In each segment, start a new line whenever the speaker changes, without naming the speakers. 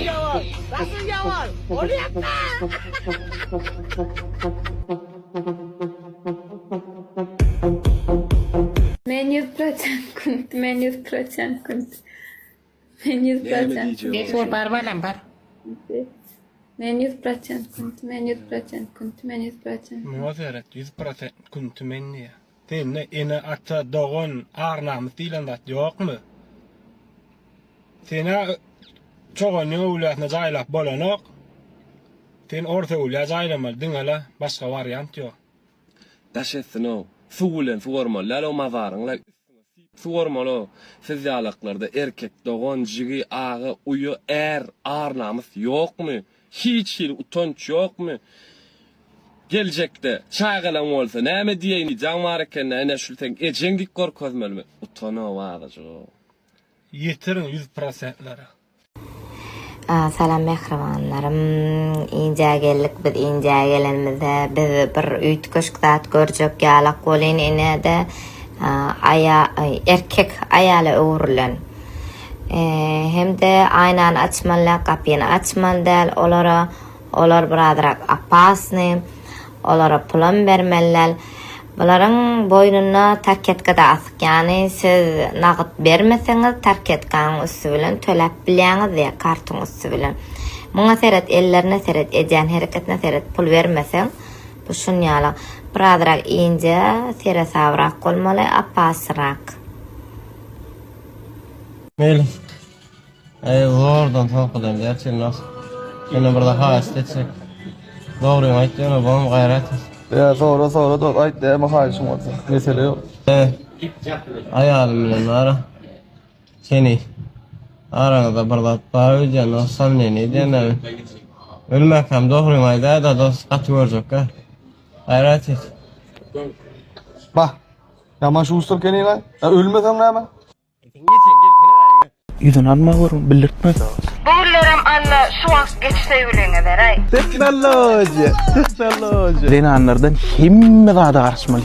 Daşyň ýowuz! Daşyň ýowuz! Bolýarka!
Men 100% künt, men 100% künt. Men 100% künt.
Gel bar balam bar.
Men 100% künt, men 100% künt, men 100%.
Muňa seret, 100% künti men diýýär. Sende ene-ata, dogan, ar-namys diýlen zat ýokmy? Sen-ä çoganyň öwlüýäsine jaýlap bolanok. Sen ors öwlüýä jaýlamaly diňe-le, başga wariant ýok.
Daş etsin-ow. Suw bilen suwarmaly däl-ow mazaryňy-la üstüňe syp suwarmaly-ow. Siz ýalaklarda erkek dogan, jigi, aga, uýa, är, ar-namys ýokmy? Hiç hili utanç ýokmy? Geljekde çagalaň bolsa näme diýeýin jaň bar ekende ene şul seň ejeň diýip görkezmelimi? Utan-ow azajyg-ow.
Ýetiriň ýüz prosentlere.
Salam mähribanlarym. Injä geldik biz injä gelenimizde biz bir üýtgeşik zat görjek ýalak welin inede aýa erkek aýala öwrülen. Hem-de aýnany açmaly däl gapyny açmaly däl olara Olar birazrak opasny, olara pulam bermeli däl. Bularyň boýnunda tarketka-da asyk, ýagny siz nagyt bermeseňiz tarketkanyň üsti bilen töläp bilýäňiz ýa kartyň üsti bilen. Muňa seret, ellerine seret, edýän hereketine seret, pul bermeseň bu şunýaly birazrak inje, seresabrak bolmaly, opasrak.
Meýlis. Eý zordan soňkudan gerçi nos. Senden bir zat haýyşt etjek. Dogryňy aýt ýöne bom gaýrat et.
Ýa sora sora dos aýt näme haýyşyň bolsa. Mesele ýok.
Aýalym bilen bara. Seni araňyzda bir zat bar öýdýän dos samneniý edýän näme. Ölmäkäm dogryňy aýdaýda dos gaty görjekgä. Gaýrat et.
Bah. Ýaman şuster ekeniňaý. Ýa ölmeseň näme?
Ýüzüni alma görüň, bildirtme.
Bu günlerem Alla şu wagt geç söýgüliňe beräý.
Tehnologiýa, tehnologiýa. Zenanlardan hemme zada garaşmaly.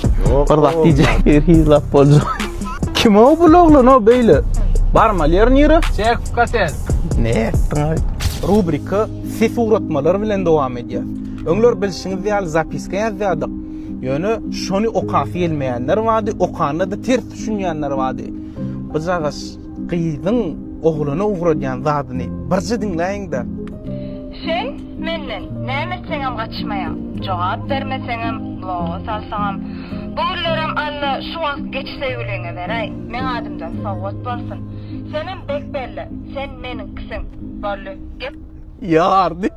Bir zat diýjek, her hili zat boljak. Kim o bul oglan o beýle? Barmaly ýer nire?
Sertifikatel.
Ne etdiň? Rubrika ses ugratmalar bilen dowam edýär. Öňler bilşiňiz ýaly zapiska ýazýardyk. Ýöne şony okasy gelmeýänler bardy, okanda-da ters Düşünýänler bardy. Gyjagaş gyzyň oglana ugradýan zadyny birje diňläýiň-dä.
Sen menden näme etseňem gaçmaýaň, jogap bermeseňem, bloga salsaňam. Bu günlerem Alla şu wagt geç söýgüliňe beräý, meň adymdan sowgat bolsun. Senem bek belle, sen meniňkisiň. Boldy, gep.
Ýardy.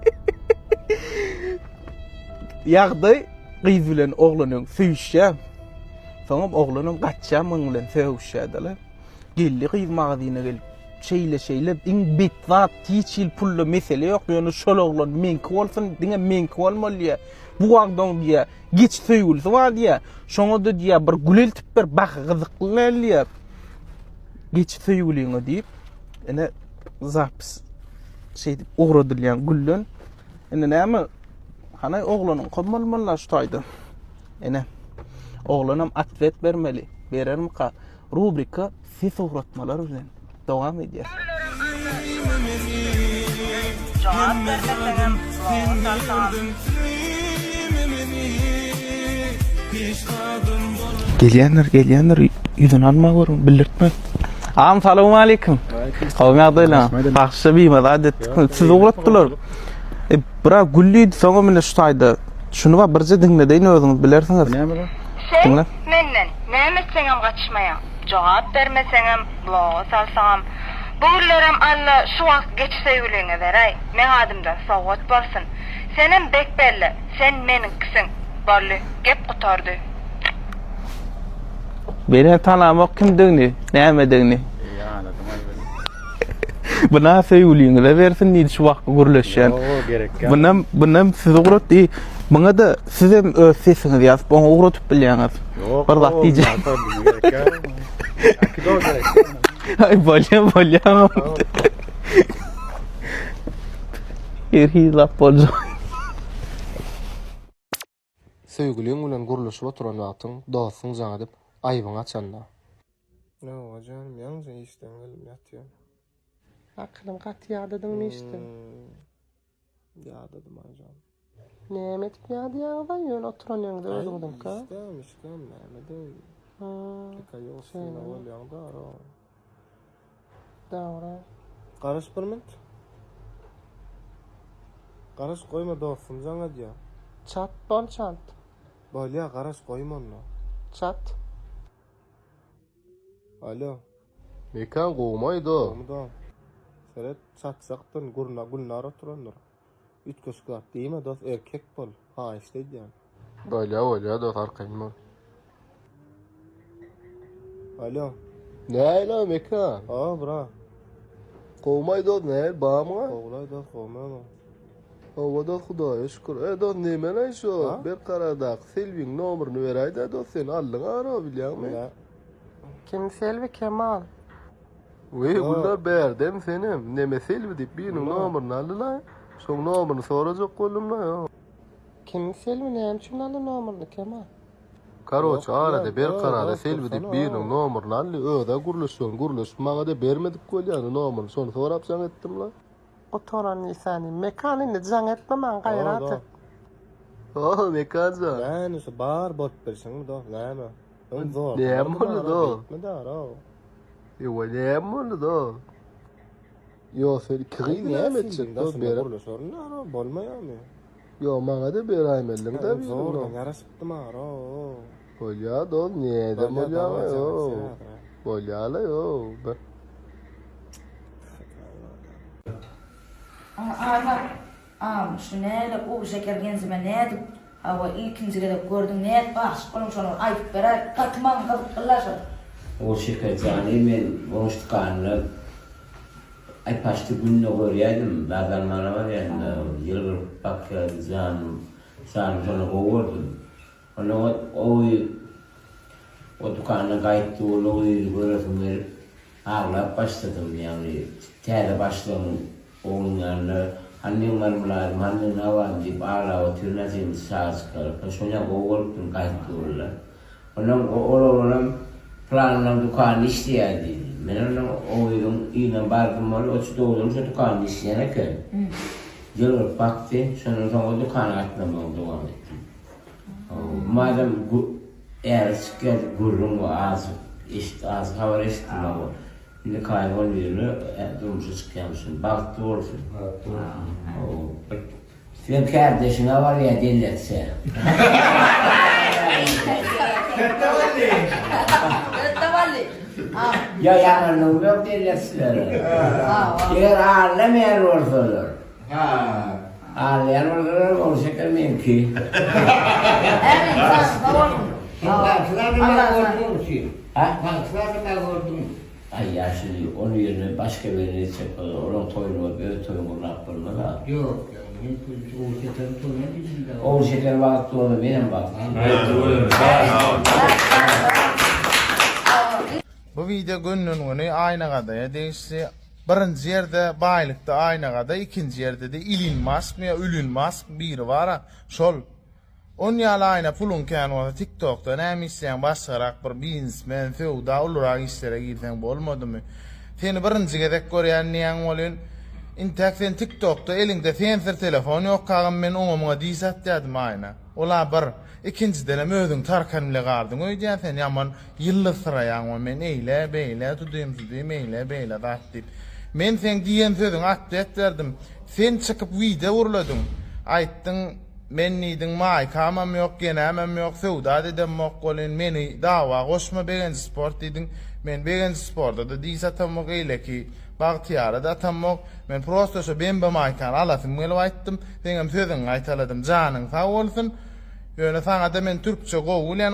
Ýagdaý gyz bilen oglan öň söýüşýär. Soňam oglanam gaçýar muň bilen sögüşýärdiler. Geldi gyz magazyna gelip, şeýle şeýle iň bet zat hiç hili pulda mesele ýok, ýöne şol oglan meňki bolsun, diňe meňki bolmaly diýýär. Bu wagdaň diýýär, geç söýgülisi bar diýýär. Şoňa-da diýýär bir gül eltip ber, baky gyzykly däl diýýär. Geç söýgüliňe diýip, ine zapis şeýdip ugradylýan gülden. Indi näme? Hany oglanyňkam bolmaly şu taýda. Ene. Oglanam atwet bermeli. Berermika? Rubrika ses ugratmalar bilen dowam edýär.
Jogap bermeseňem, bloga salsaňam.
Gelýändir, gelýändir. Ýüzüni alma görüň, bildirtme. Agam salowmaleýkim. Gowy ýagdaýlar. Bagşy bimaza etdik. Sizi ugratdylar. E, bira gül diýdi, soňam ine şu taýda. Şuny bar birje diňledeýin özüňiz bilersiňiz.
Näme bu? Sen menden näme etseňem gaçmaýaň. Jogap bermeseňem, bloga salsaňam. Bu günlerem Alla şu wagt geç söýgüliňe beräý. Meň adymdan sowgat bolsun. Senem bek belle, sen meniňkisiň. Boldy, gep gutardy.
Menem tanamok kimdigini, nämedigini. Buna söýgüliňize bersin diýdi şu wagtky gürleşýän.
Ýok, gerek ýok.
Bunam, bunam siz ugrat diý. Muňa da siz hem öz sesiňizi ýazyp oňa ugradyp bilýäňiz.
Ýok.
Bir zat diýjek.
Gerek ýok. Akido gerek.
Aý bolýa, bolýa. Her hili lap boljak.
Söýgüliň bilen gürleşip oturan wagtyň dostuň jaň edip, aýbyňy açanda. Hawa janym, ýaňyja işden geldim, ýatýan.
Akylym gaty ýadadyňmy işden?
Ýadadym Aýjan.
Näme edip ýadýaňyz-a ýöne oturan ýeriňizde özüňiziňkä?
Işdäm, işdäm, näme edeýin. Nika ýogsuna bolýaň-da, ara.
Dogry.
Garaş bir minut. Garaş goýma dostum jaň edýär.
Çat bol çalt.
Bolýa garaş goýma onda.
Çat.
Alo.
Mekan gowumaý do.
Gowumy do. Seret çatjakdyn gurna Gülnar oturandyr. Üýtgeşik zat diýme dos erkek bol. Haýyşt edýän.
Bolýa bolýa dos arkaýyn bol.
Alo.
Näle Mekan?
A bra.
Gowumaý dos näl bamyňa?
Gowulaý dos gowumy özüň?
Hawa dos hudaýa şükür. E dos nemeleý şo Berkarardaky Selbiň nomerini beräýdä dos sen aldyň ara bilýäňmi?
Kim Selbi Kemal?
Weý Gülnar bärdemi senem neme Selbi diýip biriniň nomerini aldylaý. Şoň nomerini sorajak boldumlaý.
Kim Selbi näme üçin aldy nomerini Kemal?
Karoçe arada Berkararda Selbi diýip biriniň nomerini aldy özä gürleşjegini gürleşip maňada bermedik bolýany nomerini şony sorap jaň etdimlaý.
Gutaran Nisany. Mekan indi jaň etme maňa gaýrat et.
Oh Mekanjan.
Näme şu bar bolup bilşiňmi dos näme? Öň zor.
Näme boldy dos?
Beýtme dara.
Ýowa näme boldy dos? Ýo sen iki gyz näme etjek dos berip.
Gürleşerin dara bolmaýarmy?
Ýo maňada beräýmeliň-dä birini.
Zordan ýaraşypdym ara.
Bolýa dos nädem bolýa ýo. Bolýala ýo.
Azat, Am, şu näle Ogulşeker genzime nädip, hawa, ilkinji gezek gördüň, nädip aşyk bolduň şony bir aýdyp beräý, gaty maňa gyzyklyla şol.
Ogulşeker jany men goňşy dükanynda aý paçti günde görýädim, zat almana barýadym-da, ýylgyryp bakýardy janym, janym şonda gowy gördüm. Onda o gyz o dükandan gaýtdy, ol o gyzy göresim gelip, aglap başladym, ýagny täze başlygyň oglunyň ýanynda hany meň marmyladym, hany meň nawadym diýip aglap otyryn ajygymyz çaga çykaryp, şonýa gowy görüpdim gaýtdy oglan. Ondan ol oglanam pylanynyň dükanynda işleýär diýdi. Men ondan o gyzyň yzyndan bardym ol o dogrudanam şo dükanda işleýän eken. Ýylgyryp bakdy, şondan soň o dükana gatnamagymy dowam etdim. Madem äri çykýar gürrüň we azjyk eşit azjyk habar eşitdim hawa indi kaýyň ol birine durmuşa çykýamyşyn bagtly bolsun hawa bir seň kärdeşiňe barýa dellekçä. Ýa ýamanlygym ýok dellekçilere eger aldamaýan bolsalar. Alýan bolsalar ol şeker meňki.
Ämin sag sag boluň.
Aý ýaşuly ol ýerine başga birini etjek bolsa olaň toýuny görüp öz toýuňy gurnap bolmaz-a.
Ýok ýok men Ogulşekeriň toýuna diýdim-dä.
Ogulşeker bagtly bolsa menem bagtly.
Bu wideo gönden göni Aýna Gadaýa degişli. Birinji ýerde baýlykda Aýna Gadaý, ikinji ýerde-de Ilin Maskmy ýa Ülin Mask biri bar-a, şol. On ýaly Aýna puluň kän bolsa TikTokda näme işleýäň başgarak bir biznesmen, söwda ulurak işlere girseň bolmadymy? Seni birinji gezek görýän diýýäň welin, intäk sen TikTokda eliňde sensor telefon ýokkagam men oňa-muňa diş atýadym Aýna. Ol-a bir. Ikinjidenem özüň Tarkan bile galdyň öýdýän sen ýaman ýyldyzsyraýaň we men eýle, beýle, tudym-sudym, eýle, beýle zat diýip. Men seň diýen sözüňe otwet berdim. Sen çykyp wideo gürlediň. Aýtdyň, men diýdiň maýkamam ýok, genämem ýok, söwda-da edemok welin, meni dawa goşma Begenji sport diýdiň. Men Begenji sporda-da diş atamok, eýleki Bagtyýara-da atamok. Men prosto şo bembe maýkany alasym gelip aýtdym. Seňem sözüňi gaýtaladym. Janyň sag bolsun. Ýöne saňada men türkçe gowy bilýän.